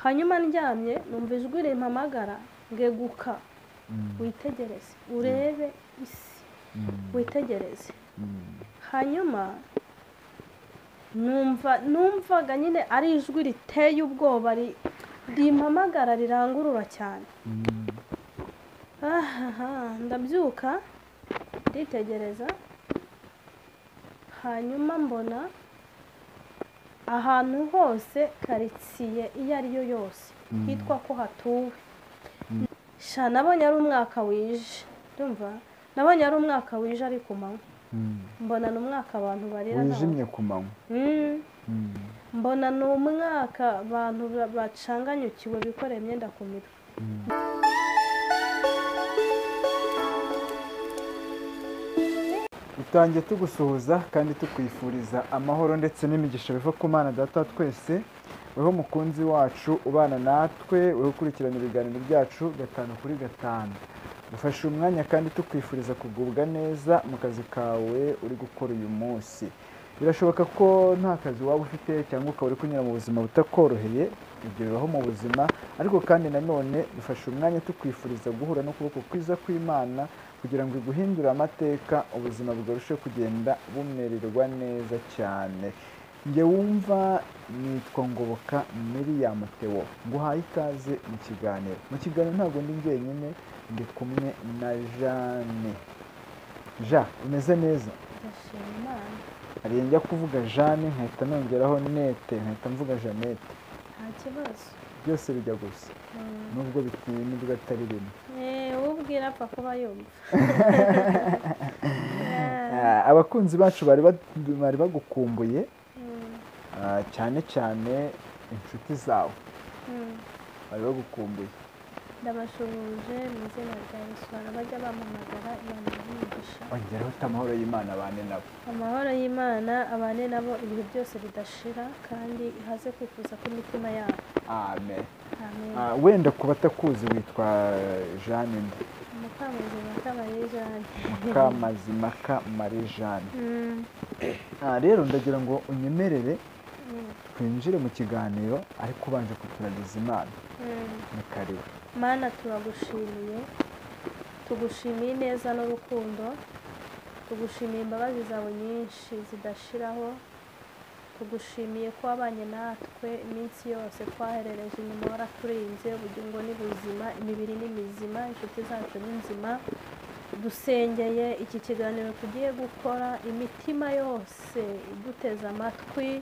Hanyuma ndyamye numva ijwi rimpamagara ngeguka witegereze urebe isi witegereze. Hanyuma numvaga nyine ari ijwi riteye ubwoba rimpamagara rirangurura cyane. Ndabyuka nditegereza, hanyuma mbona ahantu hose karitsiye iyo ari yo yose hitwa ko hatuwe. Sha nabonye ari umwaka wije, ndumva nabonye ari umwaka wije ari ku manywa. Mbona ni umwaka abantu barira wijimye ku manywa. Mbona ni umwaka abantu bacanganyukiwe bikoreye imyenda ku mitwe. Dutangiye tugusuhuza kandi tukwifuriza amahoro ndetse n'imigisha biva ku Mana Data twese, weho mukunzi wacu ubana natwe, weho ukurikirana ibiganiro byacu 5 kuri 5. Dufashe umwanya kandi tukwifuriza kugubwa neza mu kazi kawe uri gukora uyu munsi. Birashoboka ko nta kazi waba ufite cyangwa ukaba uri kunyura mu buzima butakoroheye, ibyo bibaho mu buzima, ariko kandi nanone dufashe umwanya tukwifuriza guhura n'ukuboko kwiza kw'Imana kugira ngo iguhindure amateka, ubuzima bwarusheho kugenda bumererwa neza cyane. Njye wumva nitwa Ngoboka Miriam Theo, nguhaye ikaze mu kiganiro. Mu kiganiro ntabwo ndi njyenyine, ndi kumwe na Jeanne. Ja, umeze neza? Ndashima Imana. Hari njya kuvuga Jeanne nkahita nongeraho nete, nkahita mvuga Jeannette. Nta kibazo. Byose bijya gusa. Nubwo nubwo atari rimwe. Ubwira apfa kuba yumva. Abakunzi bacu bari bagukumbuye, cyane cyane inshuti zawe. Bari bagukumbuye. Ndabashuhuje mu izina rya Yesu, bajya bampamagara Imana ibahe. Ongeraho amahoro y'Imana abane nabo. Amahoro y'Imana abane nabo ibihe byose bidashira, kandi ihaze kwifuza kw'imitima yabo. Amen. Amen. Wenda ku batakuzi witwa Jeanne nde? Mukamazimaka Marie Jeanne. Mukamazimaka Marie Jeanne. Rero ndagira ngo unyemerere twinjire mu kiganiro, ariko ubanje kuturagiza Imana. Ni karibu. Mana, turagushimiye, tugushimiye neza n'urukundo, tugushimiye imbabazi zawe nyinshi zidashiraho, tugushimiye ko wabanye natwe iminsi yose twaherereje inyuma, waraturinze, ubugingo ni buzima, imibiri ni mizima, inshuti zacu ni nzima. Dusengeye iki kiganiro tugiye gukora, imitima yose iduteze amatwi,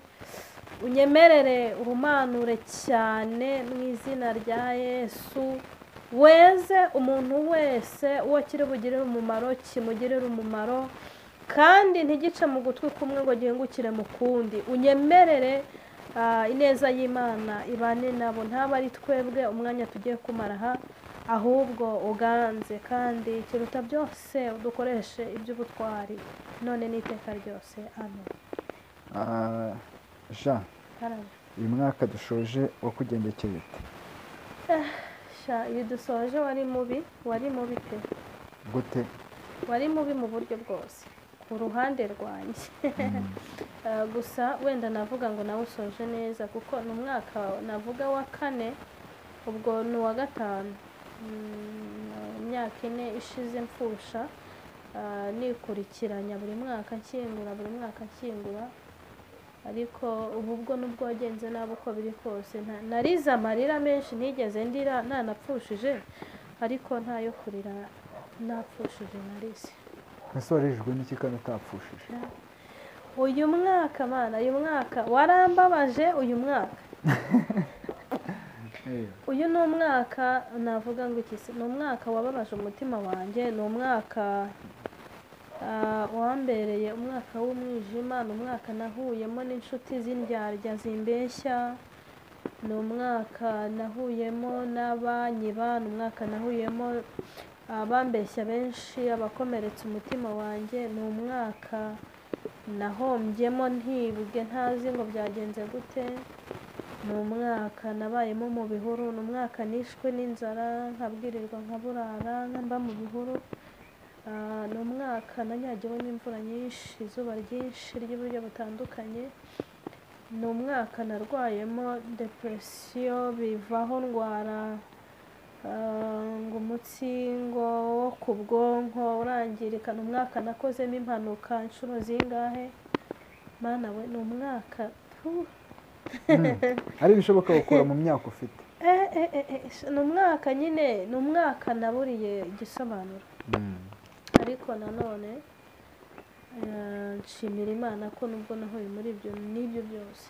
unyemerere uhumanure cyane mu izina rya Yesu. Weze umuntu wese uwo kiri bugirire umumaro kimugirire umumaro, kandi ntigice mu gutwi kumwe ngo gihingukire mu kundi. Unyemerere ineza y'Imana ibane nabo, ntaba ari twebwe umwanya tugiye kumara aha, ahubwo uganze, kandi kiruta byose udukoreshe iby'ubutwari none n'iteka ryose. Amen. Jean, uyu mwaka dushoje wakugendekeye ute? Sha, iyo dusoje wari mubi, wari mubi pe. Gute? Wari mubi mu buryo bwose ku ruhande rwanjye. Gusa wenda navuga ngo nawe usoje neza, kuko ni umwaka navuga wa 4, ubwo ni uwa 5. Imyaka 4 ishize mfusha, nikurikiranya buri mwaka nshyingura, buri mwaka nshyingura. Ariko ubu bwo nubwo wagenze nabi uko biri kose, narize amarira menshi ntigeze ndira nanapfushije, ariko ntayo kurira napfushije narize. Ese warijwe n'iki kandi utapfushije? Uyu mwaka Mana, uyu mwaka warambabaje, uyu mwaka. Uyu ni umwaka navuga ngo iki, ni umwaka wababaje umutima wanjye, ni umwaka wambereye umwaka w'umwijima, ni umwaka nahuyemo n'inshuti z'indyarya zimbeshya, ni umwaka nahuyemo n'abanyiba, ni umwaka nahuyemo abambeshya benshi, abakomeretsa umutima wanjye, ni umwaka nahombyemo ntibwe ntazi ngo byagenze gute, ni umwaka nabayemo mu bihuru, ni umwaka nishwe n'inzara nkabwirirwa nkaburara nkamba mu bihuru, ni umwaka nanyagiwe n'imvura nyinshi, izuba ryinshi ry'uburyo butandukanye, Ni umwaka narwayemo depresiyo, bivaho ndwara ngo umutsi ngo wo ku bwonko urangirika. Ni umwaka nakozemo impanuka inshuro zingahe, Mana we, ni umwaka Ari ibishoboka gukura mu myaka ufite. Ni umwaka nyine, ni umwaka naburiye igisobanuro. Ariko nanone nshimira Imana ko nubwo nahuye muri ibyo n'ibyo byose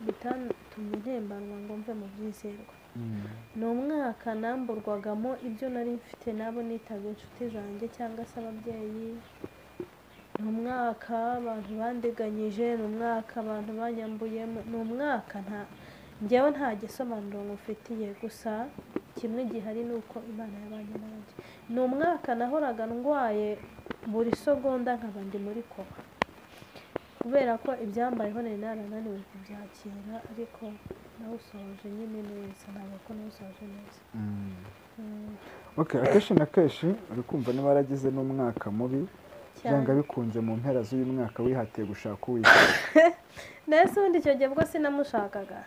bitatumye ntembanwa ngo mve mu byizerwa. Ni umwaka namburwagamo ibyo nari mfite n'abo nitaga inshuti zanjye cyangwa se ababyeyi. Ni umwaka abantu bandiganyije, ni umwaka abantu banyambuyemo, ni umwaka njyewe nta gisobanuro ngufitiye, gusa kimwe gihari ni uko Imana yabanye nanjye. Ni umwaka nahoraga ndwaye buri segonda nkaba ndi muri koma, kubera ko ibyambayeho nari narananiwe kubyakira, ariko nawusohoje nyine neza, ntabwo ko nawusohoje neza. Okay, akenshi na kenshi uri kumva niba waragize n'umwaka mubi, byanga bikunze mu mpera z'uyu mwaka wihatiye gushaka Uwiteka. Nese ubundi icyo gihe bwo sinamushakaga.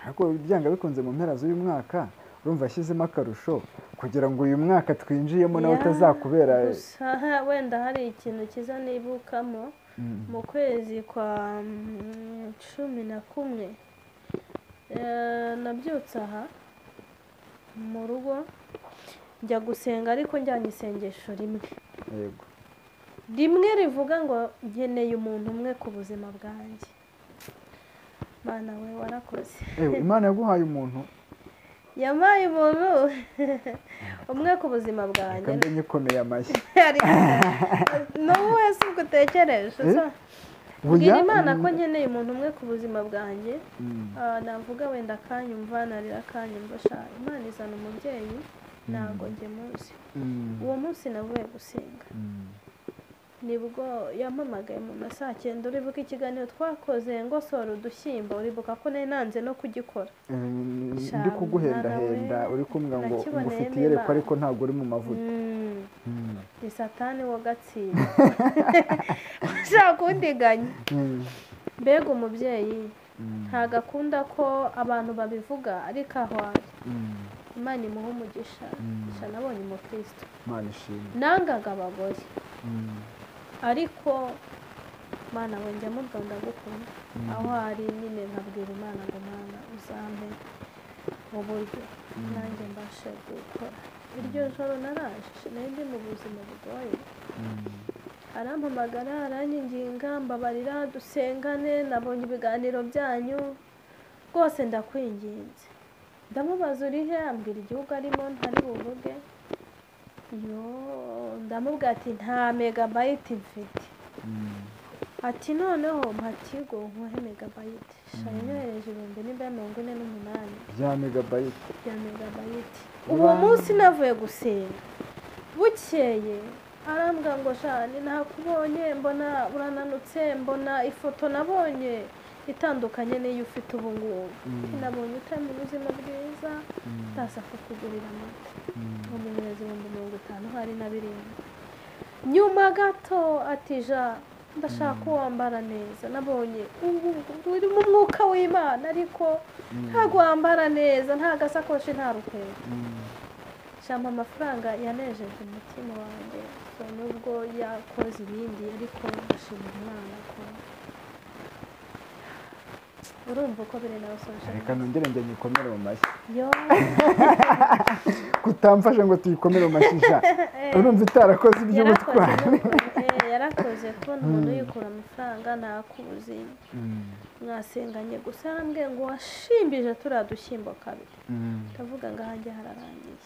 Ariko byanga bikunze mu mpera z'uyu mwaka urumva ashyizemo akarusho kugira ngo uyu mwaka twinjiyemo nawe utazakubera. Gusa wenda hari ikintu cyiza nibukamo, mu kwezi kwa 11 nabyutse aha mu rugo njya gusenga, ariko njyanye isengesho rimwe. Yego. Rimwe rivuga ngo nkeneye umuntu umwe ku buzima bwanjye. Mana we, warakoze. Imana yaguhaye umuntu. Yampaye umuntu umwe ku buzima bwanjye. Kandi nyikomeye amashyi. N'ubu wese ubwo utekereje. Mbwira Imana ko nkeneye umuntu umwe ku buzima bwanjye. Navuga wenda akanyumva, narira akanyumva, sha Imana izana umubyeyi ntabwo njye munsi. Uwo munsi navuye gusenga, nibwo yampamagaye mu masaha 9. Uribuka ikiganiro twakoze ngo sora udushyimbo, uribuka ko nari nanze no kugikora. Ndi kuguhendahenda uri kumbwa ngo ngufite iyerekwa ariko ntabwo uri mu mavuta. Ni Satani wa gatsinda ushaka kundiganya. Mbega umubyeyi ntabwo akunda ko abantu babivuga, ariko aho ari Imana imuha umugisha. Nabonye umukristo, nangaga abagore, ariko Mana we njya mubwira ndagukunda. Aho ari nyine nkabwira Imana ngo Mana uzampe uburyo nanjye mbashe gukora. Iryo joro naraje nari ndi mu buzima bugoye, arampamagara aranyinginga, mbabarira dusengane, nabonye ibiganiro byanyu rwose ndakwinginze. Ndamubaza uri he, ambwira igihugu arimo ntari buvuge. Yo, ndamubwira ati nta megabayiti mfite. Ati noneho mpatigo nkuhe megabayiti. Yanyohereje 1048 bya megabayiti. Bya megabayiti. Uwo munsi navuye gusenga, bukeye arambwira ngo shani ntakubonye, mbona urananutse, mbona ifoto nabonye itandukanye n'iyo ufite ubu ngubu. Nabonye utari mu buzima bwiza, ndaza kukugurira amata. Umuhereza 50,000 hari na 7. Nyuma gato ati ja ndashaka ko wambara neza, nabonye uri mu mwuka w'Imana ariko ntabwo wambara neza, nta gasakoshi, nta rukweto. Shampa amafaranga yanejeje umutima wanjye. So nubwo yakoze ibindi, ariko ndashimira Imana ko urumva uko biri nawe soje. Reka nongere njye nyikomere mu mashyi. Kutamfasha ngo tuyikomere mu mashyi ja. Urumva itarakoze iby'ubutwari. Yarakoze kubona umuntu yikura amafaranga ntakuzi. Mwasenganye gusa yarambwiye ngo washimbije turiya dushyimbo kabiri. Ndavuga ngo ahanjye hararangiye.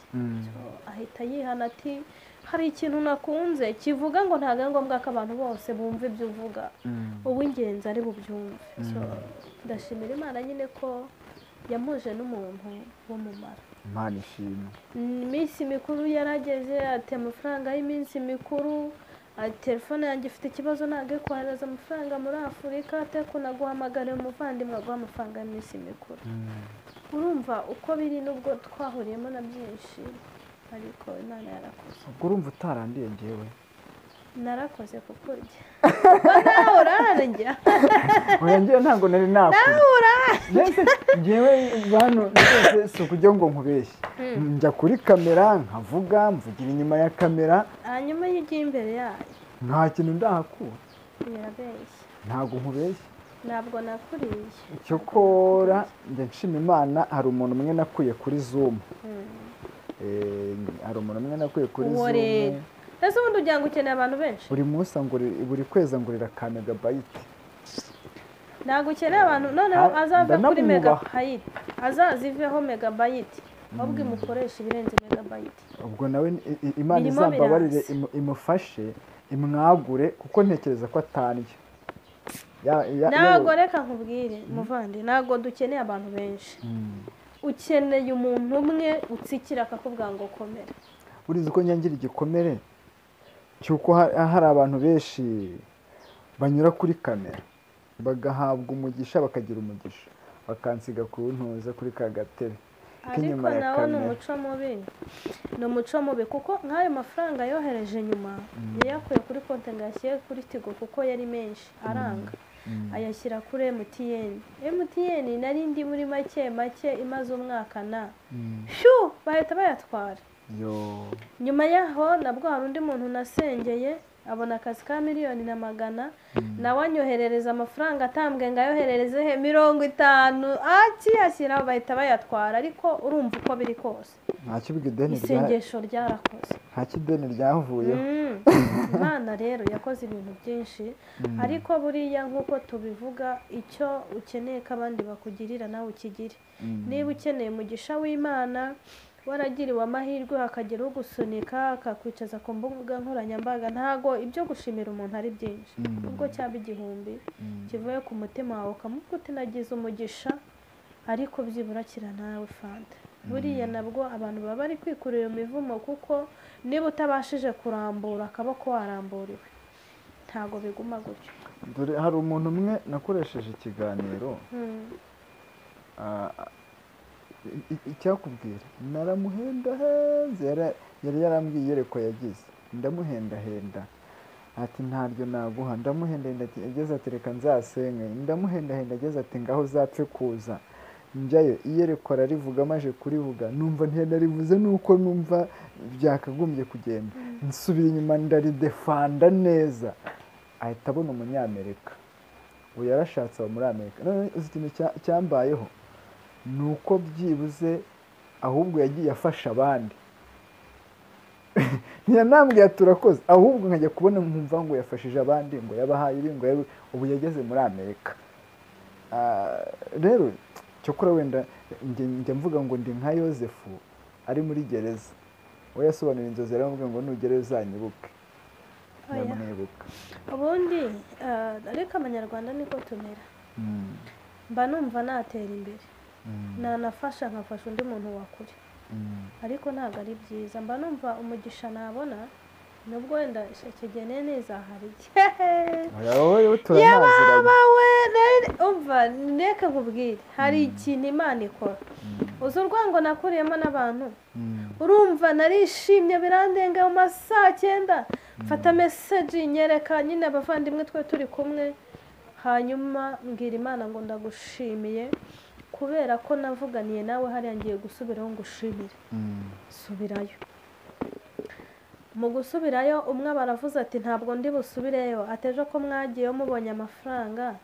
Ahita yihana ati hari ikintu nakunze kivuga ngo ntabwo ari ngombwa ko abantu bose bumva ibyo uvuga, uw'ingenzi ari bubyumve. Ndashimira Imana nyine ko yamuje n'umuntu w'umumaro. Imana ishimwe. Iminsi mikuru yarageze, ati amafaranga y'iminsi mikuru, ati telefone yanjye ifite ikibazo ntabwo kohereza amafaranga muri Afurika, ate kunaguhamagara umuvandimwe aguha amafaranga y'iminsi mikuru. Urumva uko biri nubwo twahuriyemo na byinshi, ariko Imana yarakoze. Ubwo urumva utarandiye njyewe? Narakoze kukurya. Nawe urarya. Oya njyewe ntabwo nari nakurya. Nawe urarya. Njyewe hano rwose si ukujya ngo nkubeshye. Njya kuri kamera nkavuga, mvugira inyuma ya kamera. Hanyuma iyo ugiye imbere yayo. Nta kintu ndahakura. Birabeshya. Ntabwo nkubeshye. Ntabwo nakuriye. Cyokora njya nshima Imana, hari umuntu umwe nakuye kuri Zoom. Hari umuntu umwe nakuye kuri Zoom. Ese ubundi ugira ngo ukeneye abantu benshi? Buri munsi buri kwezi angurira ka megabayiti. Ntabwo ukeneye abantu, noneho azave kuri megabayiti, azaziveho megabayiti, ahubwo imukoresha ibirenze megabayiti. Ubwo nawe Imana izambabarire imufashe imwagure, kuko ntekereza ko atandya. Ntabwo reka nkubwire muvandi, ntabwo dukeneye abantu benshi. Ukeneye umuntu umwe utsikira akakubwira ngo komera. Urizi ko nyangira igikomere cy'uko hari abantu benshi banyura kuri kamera bagahabwa umugisha, bakagira umugisha, bakansiga ku ntuza kuri ka gatebe Ariko nawo ni umuco mubi, ni umuco mubi, kuko nk'ayo mafaranga yohereje nyuma yayakuye kuri konti ngo ayashyire kuri Tigo kuko yari menshi aranga, ayashyira kuri MTN. MTN nari ndi muri make make imaze umwaka na shu bahita bayatwara. Nyuma yaho nabwo hari undi muntu nasengeye abona akazi ka 1,100,000, nawe anyoherereza amafaranga atambwe ngo ayoherereze he 50 akiyashyira bahita bayatwara. Ariko urumva uko biri kose, isengesho ryarakoze, nta kideni ryavuyeho. Imana rero yakoze ibintu byinshi, ariko buriya nk'uko tubivuga, icyo ukeneye ko abandi bakugirira nawe ukigire. Niba ukeneye umugisha w'Imana, waragiriwe amahirwe hakagera ugusunika akakwicaza ku mbuga nkoranyambaga, ntago ibyo gushimira umuntu ari byinshi, ubwo cyaba 1000 kivuye ku mutima wawe ukamubwira uti nagize umugisha, ariko byibura kira nawe fanta. Buriya nabwo abantu baba bari kwikurira imivumo, kuko niba utabashije kurambura akaboko waramburiwe, ntago biguma gutyo. Dore hari umuntu umwe nakoresheje ikiganiro, icyakubwira naramuhendahenze, yari yarambwiye yereko yagize, ndamuhendahenda ati ntaryo naguha, ndamuhendahenda ati ageze ati reka nzasenge, ndamuhendahenda ageze ati ngaho uzapfe kuza, njyayo iyerekwa ararivuga, amaje kurivuga numva ntiyanarivuze nuko numva byakagombye kugenda, nsubira inyuma ndaridefanda neza, ahita abona umunyamerika. Ubu yarashatse aba muri Amerika. None uzi ikintu cyambayeho nuko byibuze ahubwo yagiye afasha abandi, ntiyanambwiye turakoze, ahubwo nkajya kubona nkumva ngo yafashije abandi, ngo yabahaye ibi, ngo ubu yageze muri Amerika. Rero cyokora wenda njya mvuga ngo ndi nka Yozefu ari muri gereza, we yasobanura inzozi yaramubwiye ngo nugere uzanyibuke, ndamwibuka. Ubundi ariko abanyarwanda niko tumera, mba numva natera imbere, nanafasha nkafasha undi muntu wakure, ariko ntabwo ari byiza. Mba numva umugisha nabona nubwo wenda ikigene neza hari umva reka nkubwire, hari ikintu Imana ikora. Uzi urwango nakuriyemo n'abantu, urumva narishimye birandenga mu masaa 9, mfata meseji nyereka nyine abavandimwe twe turi kumwe, hanyuma mbwira Imana ngo ndagushimiye kubera ko navuganiye nawe hariya ngiye gusubiraho ngushimire. Subirayo. Mu gusubirayo umwe baravuze ati ntabwo ndi busubireyo, atejo ko mwagiyeyo mubonye amafaranga,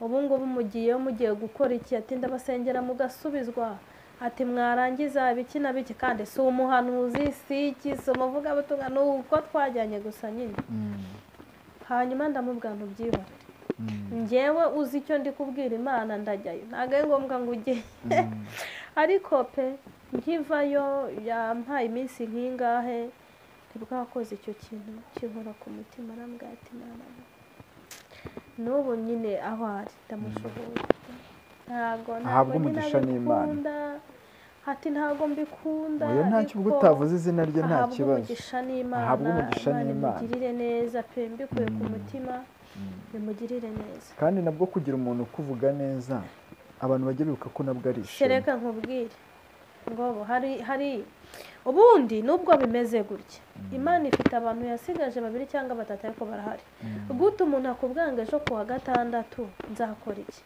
ubu ngubu mugiyeyo mugiye gukora iki? Ati ndabasengera mugasubizwa, ati mwarangiza ibiki na biki, kandi si umuhanuzi si iki si umuvugabutumwa, ni uko twajyanye gusa nyine. Hanyuma ndamubwira ntubyihorere, njyewe uzi icyo ndi kubwira Imana ndajyayo, ntabwo ari ngombwa ngo ujye. Ariko pe nkivayo yampaye iminsi nk'ingahe ntibwakoze icyo kintu kinkora ku mutima, arambwira ati Imana n'ubu nyine aho ari ndamushoboye, ntabwo ahabwa umugisha n'Imana, ati ntabwo mbikunda. Oya ntacyo ubwo utavuze izina rye nta kibazo, ahabwa umugisha n'Imana, imugirire neza pe, mbikuye ku mutima bimugirire neza. Kandi nabwo kugira umuntu ukuvuga neza abantu bajya bibuka ko nabwo ari ishema. Reka nkubwire ngo hari Ubundi nubwo bimeze gutya, Imana ifite abantu yasigaje 2 cyangwa 3 ariko barahari. Gute umuntu akubwanga ejo kuwa gatandatu nzakora iki,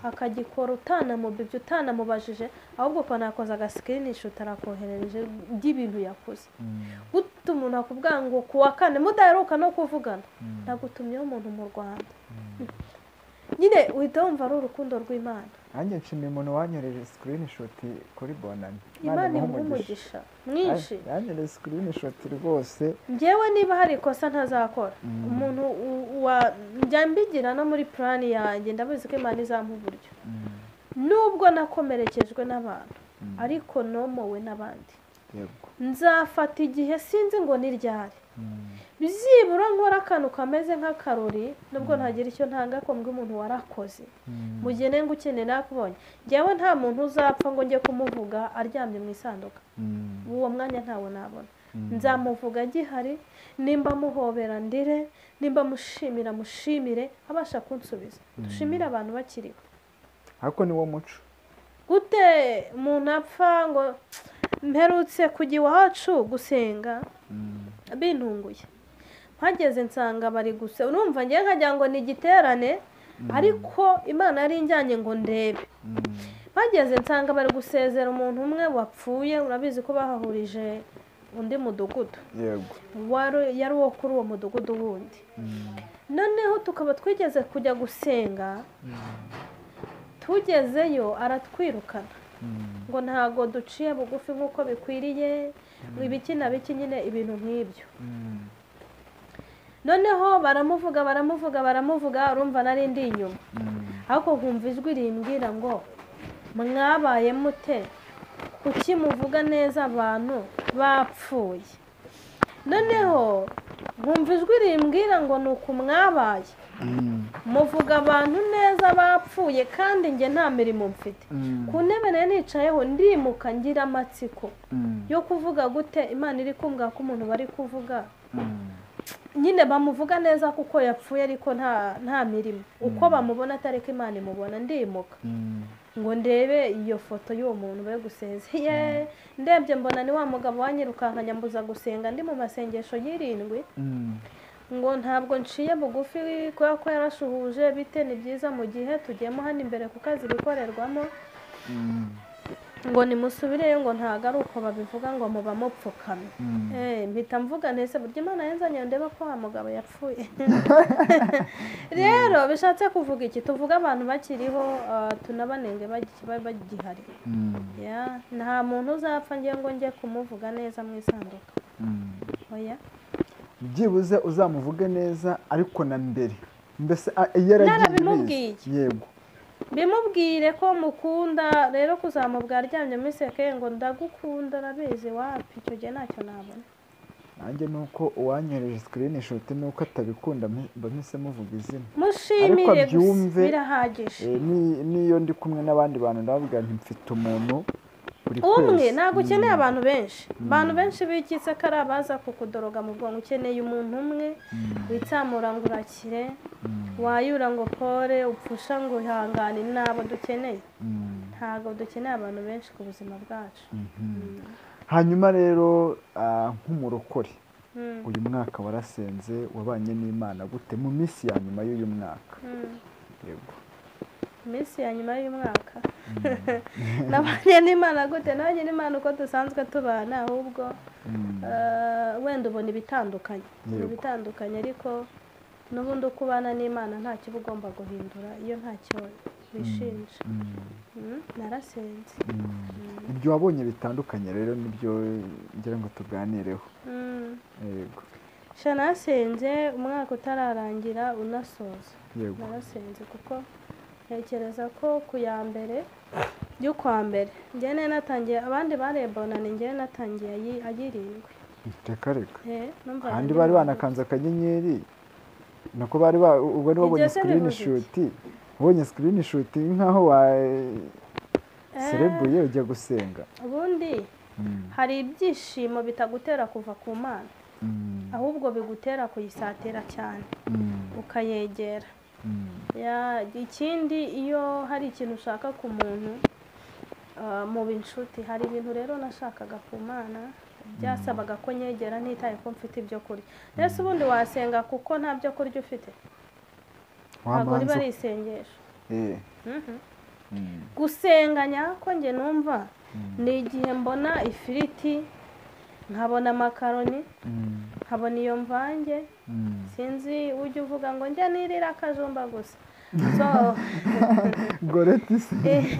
akagikora utanamubibye utanamubajije, ahubwo ko nakoze agasikinisho utarakoherereje by'ibintu yakoze. Gute umuntu akubwanga kuwa kane mudaheruka no kuvugana, nagutumyeho umuntu mu Rwanda. Nyine uhita wumva ari urukundo rw'Imana. Nanjye nshimiye umuntu wanyoreje screenshot kuri Bonani. Imana imuhe umugisha mwinshi. Yanyoreje screenshot rwose. Njyewe niba hari ikosa ntazakora, umuntu wa njya mbigira no muri plan yanjye, ndabizi ko Imana izampa uburyo. Nubwo nakomerekejwe n'abantu, ariko nomowe n'abandi. Nzafata igihe sinzi ngo ni ryari. Byibura nkora akantu kameze nk'akarori, nubwo ntagira icyo ntanga ko mbwe umuntu warakoze. Mugene ngo ukeneye nakubonye. Njyewe nta muntu uzapfa ngo njye kumuvuga aryamye mu isanduka. Uwo mwanya ntawo nabona. Nzamuvuga gihari, nimba muhobera ndire, nimba mushimira mushimire, abasha kunsubiza. Dushimire abantu bakiriho. Ariko ni wo muco. Gute umuntu apfa ngo mperutse kujya iwacu gusenga bintunguye. Mpageze nsanga bari gusa, urumva ngiye nkajya ngo ni igiterane, ariko Imana yari injyanye ngo ndebe. Mpageze nsanga bari gusezera umuntu umwe wapfuye, urabizi ko bahahurije undi mudugudu. Yego. Yari uwo kuri uwo mudugudu wundi. Noneho tukaba twigeze kujya gusenga, tugezeyo aratwirukana. Ngo ntago duciye bugufi nkuko bikwiriye, ibiki na biki nyine ibintu nk'ibyo. Noneho baramuvuga baramuvuga baramuvuga, urumva nari ndi inyuma. Ariko nkumva ijwi rimbwira ngo mwabaye mute, kuki muvuga neza abantu bapfuye? Noneho nkumva ijwi rimbwira ngo nuko mwabaye muvuga abantu neza bapfuye kandi njye nta mirimo mfite. Ku ntebe nari nicayeho ndimuka ngira amatsiko yo kuvuga gute Imana iri kumbwira ko umuntu bari kuvuga nyine bamuvuga neza kuko yapfuye ariko nta mirimo, uko bamubona atari ko Imana imubona. Ndimuka ngo ndebe iyo foto y'uwo muntu bari gusezeye, ndebye mbona ni wa mugabo wanyirukankanya mbuza gusenga ndi mu masengesho y'irindwi. Ngo ntabwo nciye bugufi kubera ko yarashuhuje bite, ni byiza mu gihe tugiyemo hano imbere ku kazi bikorerwamo. Ngo nimusubireyo, ngo ntago ari uko babivuga ngo muba mupfukamye. Mpita mvuga ntese burya Imana yanzanye ndeba ko wa mugabo yapfuye. Rero bishatse kuvuga iki? Tuvuga abantu bakiriho, tunabanenge bagihari. Nta muntu uzapfa ngiye ngo njye kumuvuga neza mu isanduka. Oya. Byibuze uzamuvuge neza ariko na mbere. Mbese yarabimubwiye. Yego. Bimubwire ko mukunda, rero kuzamubwa aryamye muri seke ngo ndagukunda arabizi wapi, icyo gihe ntacyo nabona. Nanjye nuko uwanyohereje screenshot nuko atabikunda mba mpise muvuga izina. Mushimire gusa birahagije. Niyo ndi kumwe n'abandi bantu ndavuga nti mfite umuntu umwe, ntabwo ukeneye abantu benshi. Abantu benshi bikitse ko ari abaza kukudoroga mu bwonko, ukeneye umuntu umwe witsamura ngo urakire, wayura ngo pore, upfusha ngo ihangane, nabo dukeneye. Ntabwo dukeneye abantu benshi ku buzima bwacu. Hanyuma rero nk'umurokore, uyu mwaka warasenze, wabanye n'Imana gute mu minsi ya nyuma y'uyu mwaka? Yego. Minsi ya nyuma y'uyu mwaka nabanye n'Imana gute? Nabanye n'Imana uko dusanzwe tubana, ahubwo wenda ubona ibitandukanye, ibitandukanye, ariko n'ubundi uko ubana n'Imana ntacyo uba ugomba guhindura iyo ntacyo wishinja. Narasenze. Ibyo wabonye bitandukanye rero nibyo ngira ngo tuganireho. Yego. Narasenze umwaka utararangira unasoza. Narasenze kuko ntekereza ko ku ya mbere y'ukwa mbere njye natangiye, abandi barebonana, njye natangiye ayirindwi. Reka reka. Abandi bari banakanze akanyenyeri, nako bari ubwo ni babonye screenshot, ubonye screenshot nkaho wa serebuye ujya gusenga. Ubundi hari ibyishimo bitagutera kuva ku Mana, ahubwo bigutera kuyisatira cyane ukayegera. Ikindi iyo hari ikintu ushaka ku muntu Mu binshuti hari ibintu rero nashakaga ku Mana byasabaga ko nyegera ntitaye ko mfite ibyo kurya. Mbese ubundi wasenga kuko nta byo kurya ufite? Ntabwo riba ari isengesho. Gusenga nyako njye numva ni igihe mbona ifiriti, nkabona amakaroni, nkabona iyo mvange, sinzi ujya uvuga ngo njya nirira akajumba gusa. So Goreti se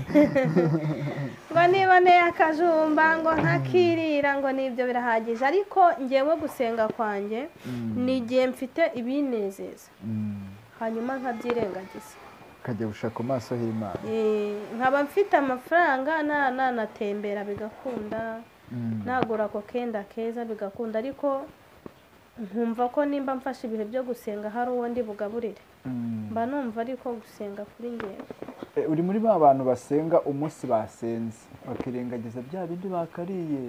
ngo niboneye akajumba ngo ntakirira ngo nibyo birahagije. Ariko ngewe gusenga kwanjye ni igihe mfite ibinezeza, hanyuma nkabyirengagiza, ukajya gushaka amaso y'Imana. Nkaba mfite amafaranga nanatembera bigakunda, nagura ako kenda keza bigakunda, ariko nkumva ko nimba mfashe ibihe byo gusenga hari uwo ndi bugaburire. Mba numva ariko gusenga kuri ngewe. Uri muri ba bantu basenga umunsi basenze bakirengagiza bya bindi bakariye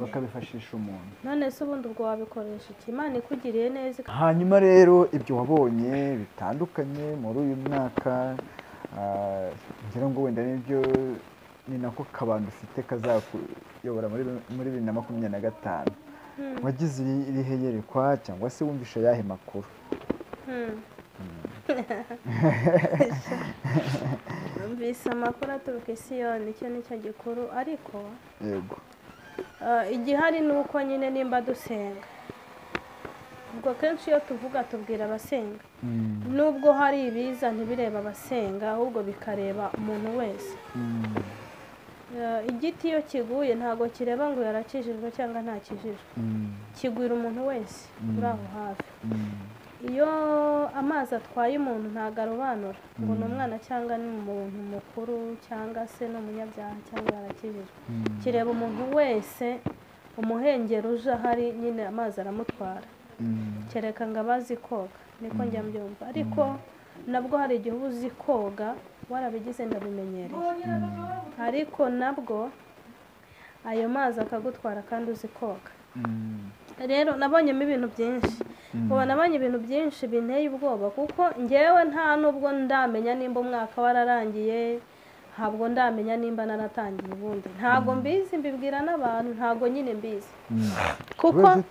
bakabifashisha umuntu. None se ubundi ubwo wabikoresha iki? Imana ikugiriye neza. Hanyuma rero ibyo wabonye bitandukanye muri uyu mwaka, ngira ngo wenda nibyo ni nako kabando ufite kazakuyobora muri 2025. Wagize irihe yerekwa cyangwa se wumvishe yahe makuru? Numvise amakuru aturuka i Siyoni, icyo nicyo gikuru. Ariko yego igihari ni uko nyine nimba dusenga, ubwo kenshi iyo tuvuga tubwira abasenga, nubwo hari ibiza ntibireba abasenga ahubwo bikareba umuntu wese. Igiti iyo kiguye ntabwo kireba ngo yarakijijwe cyangwa ntakijijwe, kigwira umuntu wese uri aho hafi. Iyo amazi atwaye umuntu ntabwo arobanura ngo ni umwana cyangwa ni umuntu mukuru cyangwa se ni umunyabyaha cyangwa yarakijijwe, kireba umuntu wese. Umuhengeri uje ahari nyine amazi aramutwara, kereka ngo abazi koga, niko njya mbyumva. Ariko nabwo hari igihe uba uzi koga warabigize ndabimenyereye, ariko nabwo ayo mazi akagutwara kandi uzi koga. Rero nabonyemo ibintu byinshi, ubu nabonye ibintu byinshi binteye ubwoba, kuko ngewe nta nubwo ndamenya nimba umwaka wararangiye, ntabwo ndamenya nimba naratangiye ubundi, ntabwo mbizi, mbibwira n'abantu ntabwo nyine mbizi, kuko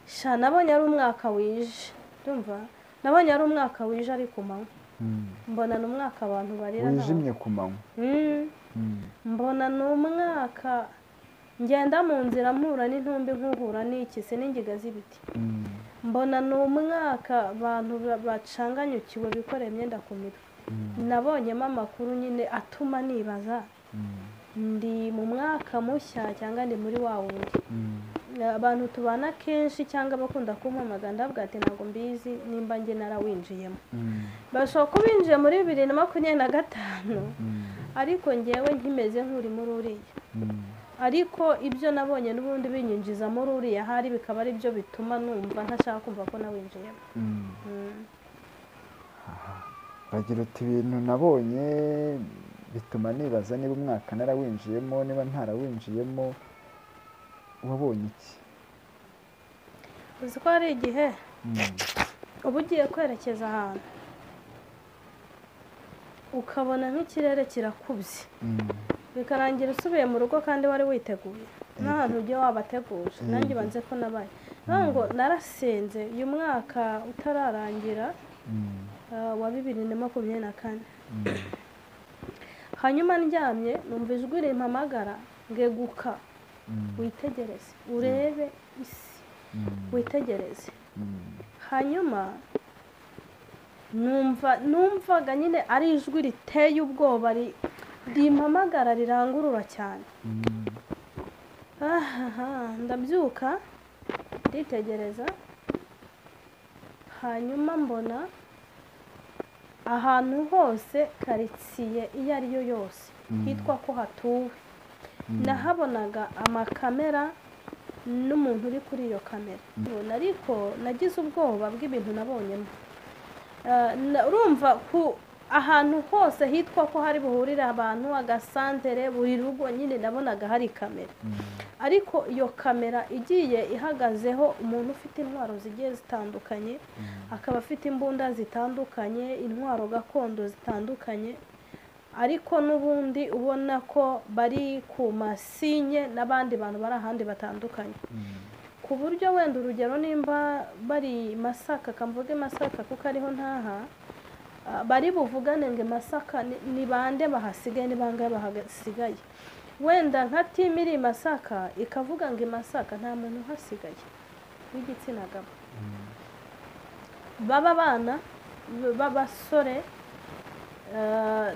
sha nabonye ari umwaka wije, ndumva nabonye ari umwaka wije ari ku manywa, mbona ni umwaka abantu barira wijimye ku manywa, mbona ni umwaka ngenda mu nzira mpura n'intumbi nkuhura n'ikisi n'ingiga z'ibiti, mbona ni umwaka abantu bacanganyukiwe bikoreye imyenda ku mitwe. Nabonyemo amakuru nyine atuma nibaza ndi mu mwaka mushya cyangwa ndi muri wa wundi. Abantu tubana kenshi cyangwa bakunda kumpamagara ndavuga ati ntabwo mbizi nimba njye narawinjiyemo. Bashobora kuba binjiye muri 2025, ariko ngewe nkimeze nk'uri muri uriya. Ariko ibyo nabonye n'ubundi binyinjiza muri uriya hari bikaba ari byo bituma numva ntashaka kumva ko nawinjiyemo. Bagira uti ibintu nabonye bituma nibaza niba umwaka narawinjiyemo niba ntarawinjiyemo. Wabonye iki? Uzi ko hari igihe uba ugiye kwerekeza ahantu ukabona nk'ikirere kirakubye, bikarangira usubiye mu rugo kandi wari witeguye n'ahantu ugiye wabateguje. Nanjye banze ko nabaye ngo narasenze uyu mwaka utararangira wa 2024, hanyuma ndyamye numva ijwi rimpamagara ngeguka, witegereze urebe isi, witegereze. Hanyuma numvaga nyine ari ijwi riteye ubwoba rimpamagara rirangurura cyane. Ndabyuka nditegereza, hanyuma mbona ahantu hose karitsiye iyo ari yo yose hitwa ko hatuwe, nahabonaga amakamera n'umuntu uri kuri iyo kamera. Ariko nagize ubwoba bw'ibintu nabonyemo. Urumva ku ahantu hose hitwa ko hari buhurira abantu, agasantere, buri rugo nyine nabonaga hari kamera. Ariko iyo kamera igiye ihagazeho umuntu ufite intwaro zigiye zitandukanye, akaba afite imbunda zitandukanye, intwaro gakondo zitandukanye. Ariko n'ubundi ubona ko bari ku masinye n'abandi bantu bari ahandi batandukanye, ku buryo wenda urugero nimba bari Masaka, kamvuge Masaka kuko ariho ntaha, bari buvugane ngo Masaka ni bande bahasigaye, ni bangahe bahasigaye. Wenda nka timu iri Masaka ikavuga ngo Masaka nta muntu uhasigaye w'igitsina gabo, baba abana b'abasore,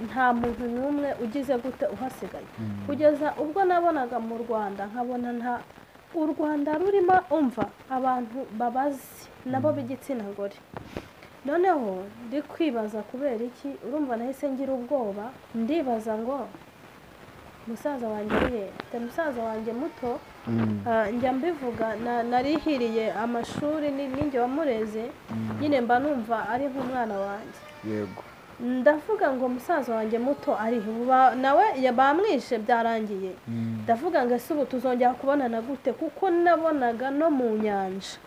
nta muntu n'umwe ugize gute uhasigaye. Kugeza ubwo nabonaga mu Rwanda nkabona nta u Rwanda rurimo umva abantu babazi nabo b'igitsina gore. Noneho ndi kwibaza kubera iki, urumva nahise ngira ubwoba, ndibaza ngo musaza wanjye ari he? Mfite musaza wanjye muto, njya mbivuga, narihiriye amashuri ninjye wamureze, nyine mba numva ari nk'umwana wanjye. Yego. Ndavuga ngo musaza wanjye muto ari he? Nawe bamwishe byarangiye. Ndavuga ngo ese ubu tuzongera kubonana gute, kuko nabonaga no mu nyanja,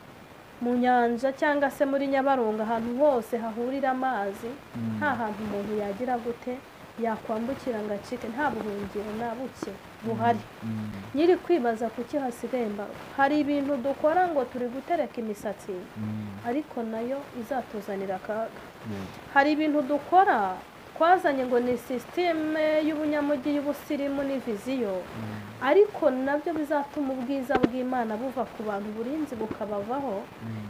mu nyanja cyangwa se muri Nyabarongo, ahantu hose hahurira amazi, nta hantu umuntu yagira gute yakwambukira ngo acike, nta buhungiro na buke buhari. Nyiri kwibaza kuki hasigaye mbarwa. Hari ibintu dukora ngo turi gutereka imisatsi, ariko nayo izatuzanira akaga. Hari ibintu dukora twazanye ngo ni sisiteme y'ubunyamujyi y'ubusirimu ni viziyo, ariko nabyo bizatuma ubwiza bw'Imana buva ku bantu, uburinzi bukabavaho,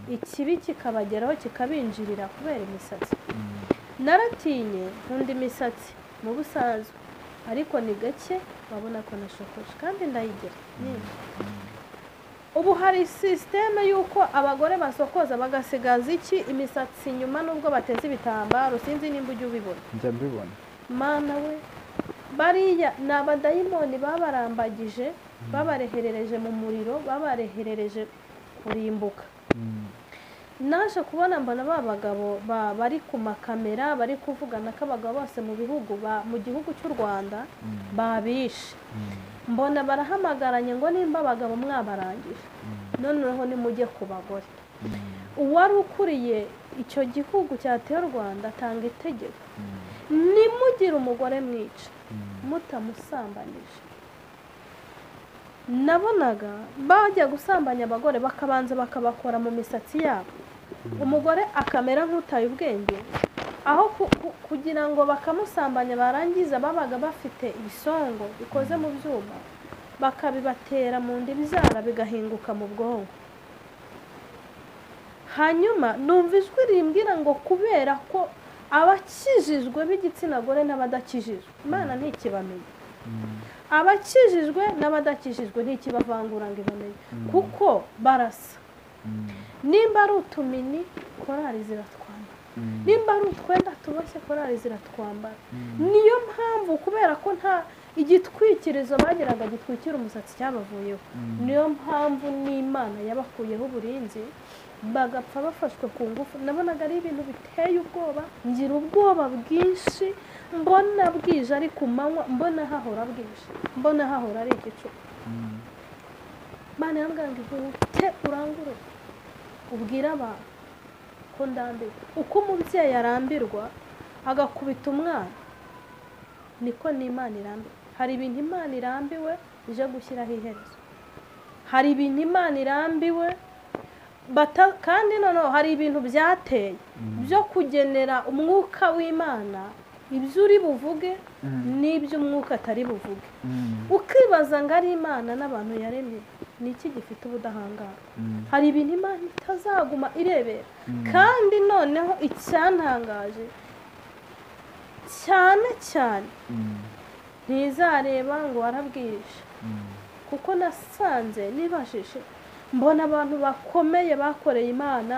ikibi kikabageraho kikabinjirira kubera imisatsi. Naratinye nkunda imisatsi mu busanzwe, ariko ni gake wabona ko nashokoje kandi ndayigira nyinshi. Ubu hari sisiteme y'uko abagore basokoza bagasigaza iki imisatsi inyuma nubwo bateze ibitambaro, sinzi nimba ujya ubibona. Njya mbibona. Mana we, bariya ni abadayimoni babarambagije, babareherereje mu muriro, babareherereje kurimbuka. Naje kubona mbona ba bagabo bari ku makamera bari kuvugana ko abagabo bose mu bihugu mu gihugu cy'u Rwanda babishe. Mbona barahamagaranye ngo nimba abagabo mwabarangije, noneho nimujye ku bagore. Uwari ukuriye icyo gihugu cyateye u Rwanda atanga itegeko, nimugire umugore mwica mutamusambanije. Nabonaga bajya gusambanya abagore bakabanza bakabakora mu misatsi yabo, umugore akamera nk'utaye ubwenge, aho kugira ngo bakamusambanya barangiza babaga bafite ibisongo bikoze mu byuma bakabibatera mu nda ibyara bigahinguka mu bwonko. Hanyuma numva ijwi rimbwira ngo kubera ko abakijijwe b'igitsina gore n'abadakijijwe Imana ntikibamenye, abakijijwe n'abadakijijwe ntikibavangura ngo ibamenye, kuko barasa. Nimba ari utumini korali ziratwambara, nimba ari utwenda tuboshye korali ziratwambara. Niyo mpamvu kubera ko nta igitwikirizo bagiraga gitwikira umusatsi cyabavuyeho, niyo mpamvu n'Imana yabakuyeho uburinzi bagapfa bafashwe ku ngufu. Nabonaga ari ibintu biteye ubwoba, ngira ubwoba bwinshi, mbona bwije ari ku manywa, mbona hahora bwije, mbona hahora ari igicuku. Imana yambwira ngo ihute urangurure ubwire abantu ko ndambiwe. Uko umubyeyi arambirwa agakubita umwana, niko n'Imana irambiwe. Hari ibintu Imana irambiwe ije gushyiraho iherezo, hari ibintu Imana irambiwe kandi noneho hari ibintu byateye byo kugenera umwuka w'Imana ibyo uri buvuge n'ibyo umwuka atari buvuge. Ukibaza ngo ari Imana n'abantu yaremye ni iki gifite ubudahangarwa? Hari ibintu Imana itazaguma irebera. Kandi noneho icyantangaje cyane cyane, ntizareba ngo warabwije, kuko nasanze nibajije mbona abantu bakomeye bakoreye Imana,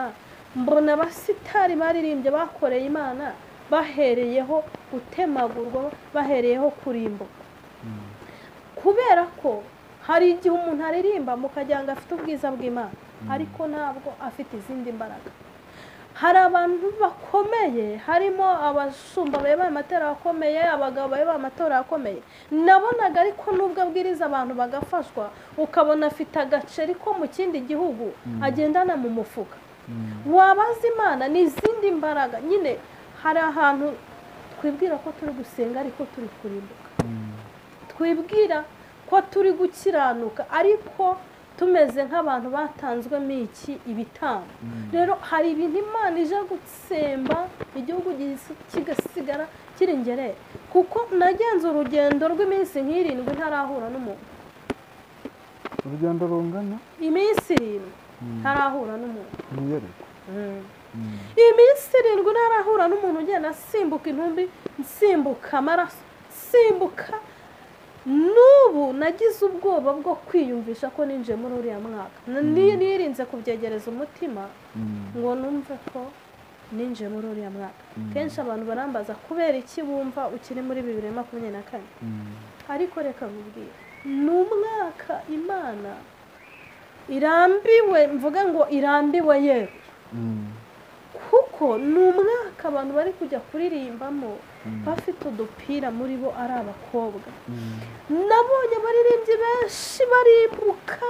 mbona abasitari baririmbye bakoreye Imana, bahereyeho gutemagurwa, bahereyeho kurimbuka. Kubera ko hari igihe umuntu aririmba mukagira ngo afite ubwiza bw'Imana, ariko ntabwo afite izindi mbaraga. Hari abantu bakomeye, harimo abashumba bayoboye amatora akomeye, abagabo bayoboye amatora akomeye, nabonaga ariko nubwo abwiriza abantu bagafashwa, ukabona afite agaceri ko mu kindi gihugu agendana mu mufuka. Wabaza Imana n'izindi mbaraga nyine. Hari ahantu Twibwira ko turi gusenga ariko turi kurimbuka. Twibwira ko turi gukiranuka ariko tumeze nk'abantu batanzwemo iki ibitambo. Rero hari ibintu Imana ije gutsemba igihugu kigasigara kiri ngerere, kuko nagenze urugendo rw'iminsi nk'irindwi ntarahura n'umuntu. Urugendo rungana iminsi 7 ntarahura n'umuntu. Iminsi 7 ntarahura n'umuntu, ugenda asimbuka intumbi, nsimbuka amaraso, nsimbuka. N'ubu nagize ubwoba bwo kwiyumvisha ko ninjiye muri uriya mwaka. Nirinze kubyegereza umutima ngo numve ko ninjiye muri uriya mwaka. Kenshi abantu barambaza kubera iki bumva ukiri muri 2024. Ariko reka nkubwire, ni umwaka Imana irambiwe, mvuga ngo irambiwe yewe, kuko ni umwaka abantu bari kujya kuririmbamo bafite udupira muri bo ari abakobwa. Nabonye abaririmbyi benshi barimbuka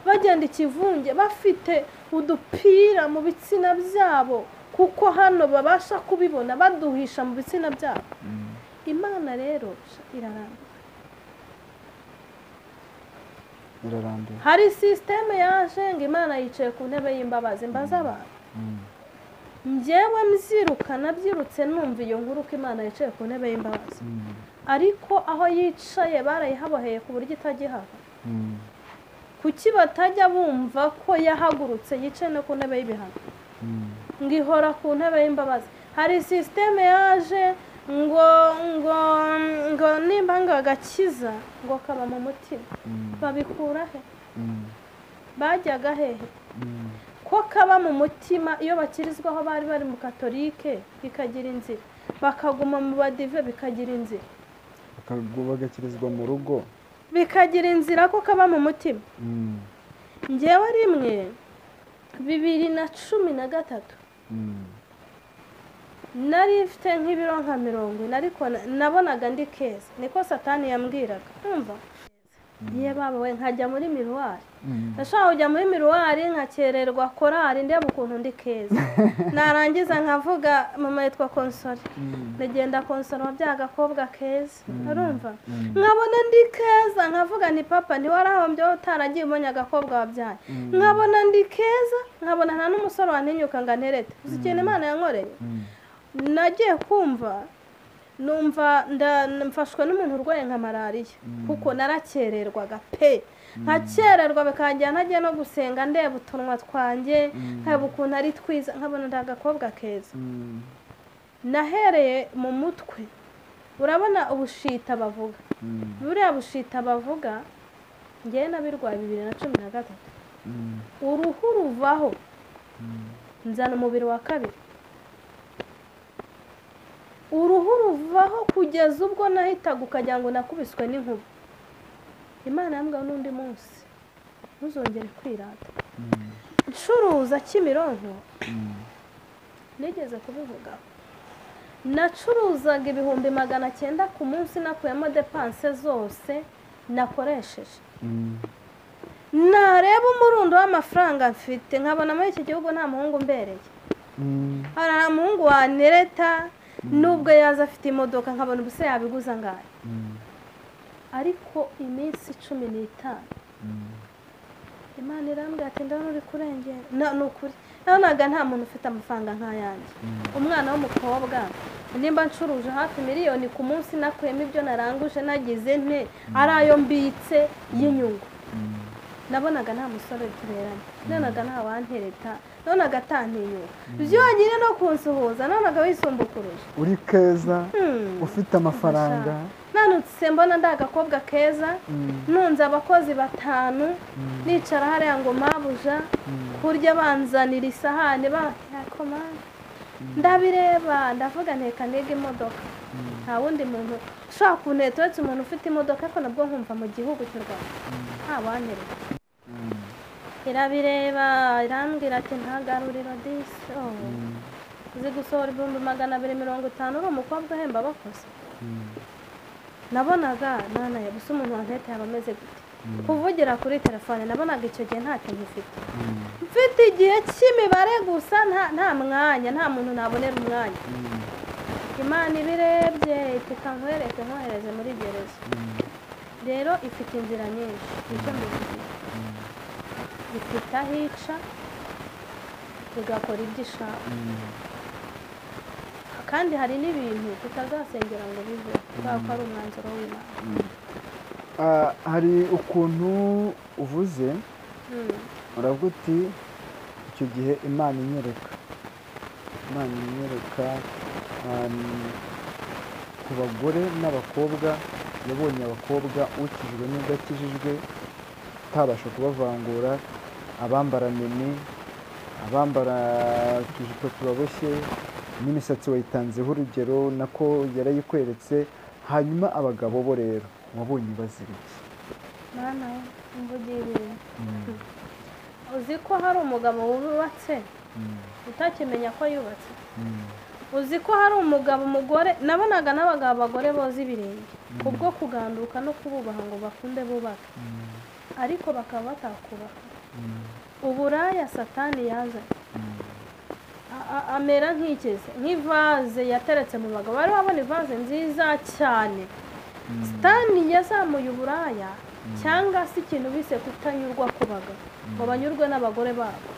bagenda ikivunge bafite udupira mu bitsina byabo, kuko hano babasha kubibona baduhisha mu bitsina byabo. Imana rero irarambiwe. Hari sisiteme yaje ngo Imana yicaye ku ntebe y'imbabazi, mbaza abantu. Njyewe mbyiruka nabyirutse numva iyo nkuru ko Imana yicaye ku ntebe y'imbabazi, ariko aho yicaye barayihaboheye ku buryo itajya. Kuki batajya bumva ko yahagurutse yicaye no ku ntebe y'ibihano, ngo ihora ku ntebe y'imbabazi? Hari sisiteme yaje ngo ngo ngo nimba ngo agakiza ngo kaba mu mutima. Babikura he? Bajyaga hehe? Ko kaba mu mutima iyo bakirizwaho bari bari mu katolike bikagira inzira, bakaguma mu badive bikagira inzira, bagakirizwa mu rugo bikagira inzira, ko kaba mu mutima. Njyewe rimwe 2013 nari mfite nk'ibiro nka 40, ariko nabonaga ndi keza, niko Satani yambwiraga. Umva ye baba we, nkajya muri miruwari, ndashaka kujya muri miruwari nkakererwa korari ndeba ukuntu ndi keza, narangiza nkavuga mama yitwa Konsole, ndagenda Konsole wabyaye agakobwa keza, urumva nkabona ndi keza, nkavuga ni papa ntiwarahombye utaragiye ubonye agakobwa wabyaye, nkabona ndi keza, nkabona nta n'umusore wantinyuka ngo anterete. Uzi ikintu Imana yankoreye? Nagiye kumva numva mfashwe n'umuntu urwaye nka malariya, kuko narakererwaga pe, nkakererwa bikangira ntagiye no gusenga, ndeba utunwa twanjye nkaba ukuntu ari twiza, nkabona ndi agakobwa keza. Nahereye mu mutwe, urabona ubushita bavuga, buriya bushita bavuga ngewe nabirwaye 2013, uruhu ruvaho nzana umubiri wa kabiri, uruhu ruvaho kugeza ubwo nahitaga ukagira ngo nakubiswe n'inkuba. Imana yambwiye n'undi munsi ntuzongere kwirata. Ncuruza Kimironko, nigeze kubivuga, nacuruzaga 900,000 ku munsi, nakuyemo depanse zose nakoresheje. Nareba umurundo w'amafaranga mfite nkabona muri iki gihugu nta muhungu mbereye, nta muhungu wanereta, nubwo yaza afite imodoka nkabona ubuse yabiguza ngayo. Ariko iminsi 15 Imana irambwira ati ndabona uri kurengera. Ni ukuri nabonaga nta muntu ufite amafaranga nk'ayanjye. Umwana w'umukobwa nimba ncuruje hafi miliyoni ku munsi, nakuyemo ibyo naranguje nagize nte ari ayo mbitse y'inyungu, nabonaga nta musore tuberanye, nabonaga nta wantereta, nabonaga atantinyuka byonyine no kunsuhuza, nabonaga wisumbukuruje. Uri keza, ufite amafaranga. Nanutse mbona ndi agakobwa keza, nunze abakozi 5, nicara hariya ngo mabuja, kurya banzanira isahani bakomana, ndabireba ndavuga nteka niga imodoka. Nta wundi muntu ushobora kunteta uretse umuntu ufite imodoka, ariko nabwo nkumva mu gihugu cy'u Rwanda nta wantereta. Irabireba irambwira ati ntagaruriro disi, uzi gusohora 250,000 uri umukobwa uhemba abakozi. Nabonaga nanaye gusa umuntu wantete yaba ameze gute? Kuvugira kuri telefone nabonaga icyo gihe ntacyo ngifite, mfite igihe cy'imibare gusa, nta mwanya, nta muntu nabonera umwanya. Imana ibirebye iti nkwereke nkohereze muri gereza. Rero ifite inzira nyinshi, nicyo mbivugiye. Ifite aho ica igakora ibyo ishaka, kandi hari n'ibintu tutazasengera ngo bive kubera ko ari umwanzuro w'Imana. Hari ukuntu uvuze uravuga uti icyo gihe Imana inyereka ku bagore n'abakobwa, yabonye abakobwa ukijwe n'udakijijwe utabasha kubavangura, abambara mini, abambara utujipo tubaboshye, n'imisatsi wayitanzeho urugero nako yarayikweretse. Hanyuma abagabo bo rero wabonye bazira iki? Mana mvugiye ibintu. Uzi ko hari umugabo wubatse utakimenya ko yubatse? Uzi ko hari umugabo umugore nabonaga n'abagabo abagore boza ibirenge kubwo kuganduka no kububaha ngo bakunde bubake, ariko bakaba batakubaka. Uburaya Satani yazanye amera nk'ikize nk'ivaze yateretse mu bagabo. Bari babona ivaze nziza cyane. Satani yazamuye uburaya cyangwa se ikintu bise kutanyurwa ku bagabo ngo banyurwe n'abagore babo,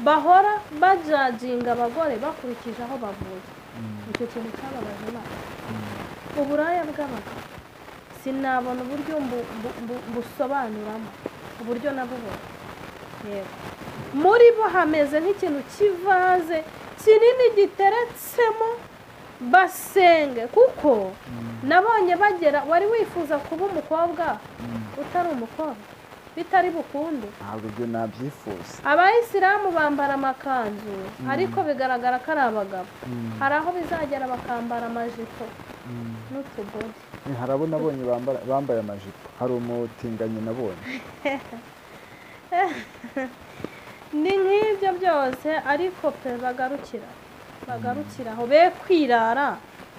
bahora bajajinga abagore bakurikije aho bavuye. Icyo kintu cyababaje Imana. Uburaya bw'abagabo sinabona uburyo mbusobanuramo, uburyo nabubona. Yego, muri bo hameze nk'ikintu kivaze kinini giteretsemo basenge, kuko nabonye bagera. Wari wifuza kuba umukobwa utari umukobwa bitari bukunde? Ntabwo ibyo nabyifuza. Abayisilamu bambara amakanzu ariko bigaragara ko ari abagabo. Hari aho bizagera bakambara amajipo n'utubodi. Hari abo nabonye bambaye amajipo, hari umutinganyi nabonye. Ni nk'ibyo byose, ariko pe bagarukira aho, be kwirara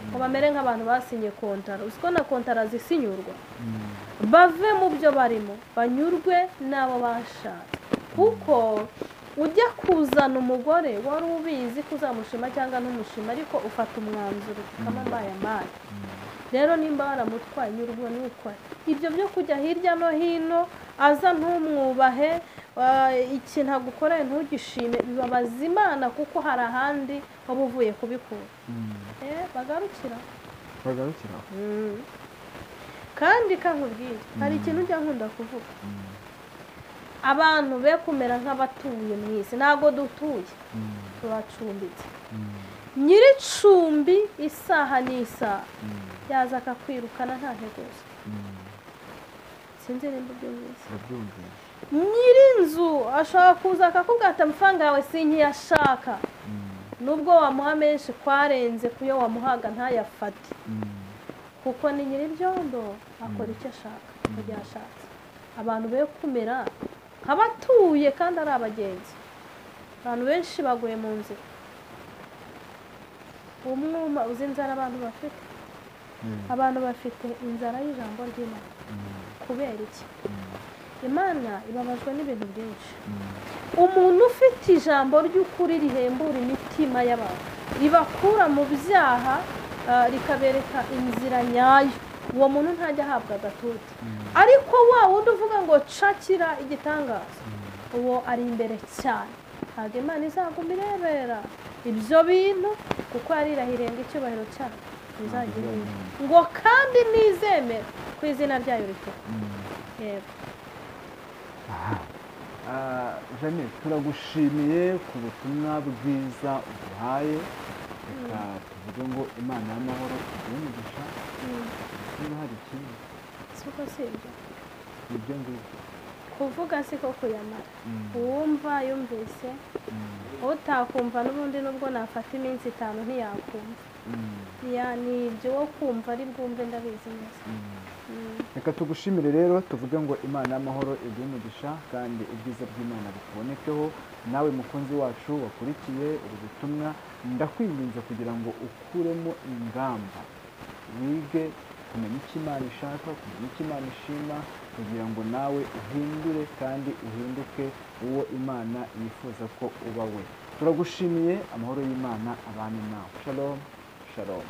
ngo bamere nk'abantu basinye kontara. Uziko na kontara zisinyurwa, bave mu byo barimo banyurwe n'abo bashatse. Kuko ujya kuzana umugore wari ubizi ko uzamushima cyangwa ntumushima, ariko ufata umwanzuro ukamambaye ambaye. Rero nimba waramutwaye nyurwa n'uko ibyo byo kujya hirya no hino aza ntumwubahe, ikintu agukoreye ntugishime, bibabaza Imana kuko hari ahandi waba uvuye kubikura. Bagarukira. Kandi kankubwire, hari ikintu ujya nkunda kuvuga. Abantu be kumera nk'abatuye mu isi, ntabwo dutuye, turacumbitse. Nyir'icumbi isaha n'isaha yaza akakwirukana nta nteguza. Sinzi nimba ubyumvise. Nyir'inzu ashobora kuza akakubwira ati amafaranga yawe sinkiyashaka, nubwo wamuha menshi kwarenze kuyo wamuhaga ntayafate, kuko ni nyir'ibyondo akora icyo ashaka mu gihe ashatse. Abantu be kumera nk'abatuye kandi ari abagenzi. Abantu benshi baguye mu nzira. Umwuma uzi inzara abantu bafite? Abantu bafite inzara y'ijambo ry'Imana. Kubera iki? Imana ibabajwe n'ibintu byinshi. Umuntu ufite ijambo ry'ukuri rihembura imitima y'abantu, ribakura mu byaha, rikabereka inzira nyayo, uwo muntu ntajya ahabwa agatuti. Ariko wa wundi uvuga ngo cakira igitangaza, uwo ari imbere cyane. Ntabwo Imana izaguma irebera ibyo bintu, kuko yarirahiriye ngo icyubahiro cyayo bizagira ngo kandi nizemera ku izina ryayo rituka. Yego. Jeannette, turagushimiye ku butumwa bwiza uduhaye. Reka tuvuge ngo Imana y'amahoro iguhe umugisha. Niba hari ikindi siko si ibyo, ibyo ngibyo kuvuga siko kuyamara. Uwumva yumvise, utakumva n'ubundi nubwo nafata iminsi 5 ntiyakumva. Ni ibyo wo kumva ari bwumve, ndabizi neza. Reka tugushimire rero, tuvuge ngo Imana y'amahoro iguhe umugisha kandi ubwiza bw'Imana bukubonekeho. Nawe mukunzi wacu wakurikiye ubu butumwa, ndakwinginze kugira ngo ukuremo ingamba, wige kumenya icyo Imana ishaka, kumenya icyo Imana ishima, kugira ngo nawe uhindure kandi uhinduke uwo Imana yifuza ko uba we. Turagushimiye, amahoro y'Imana abane nawe. Shalom, shalom.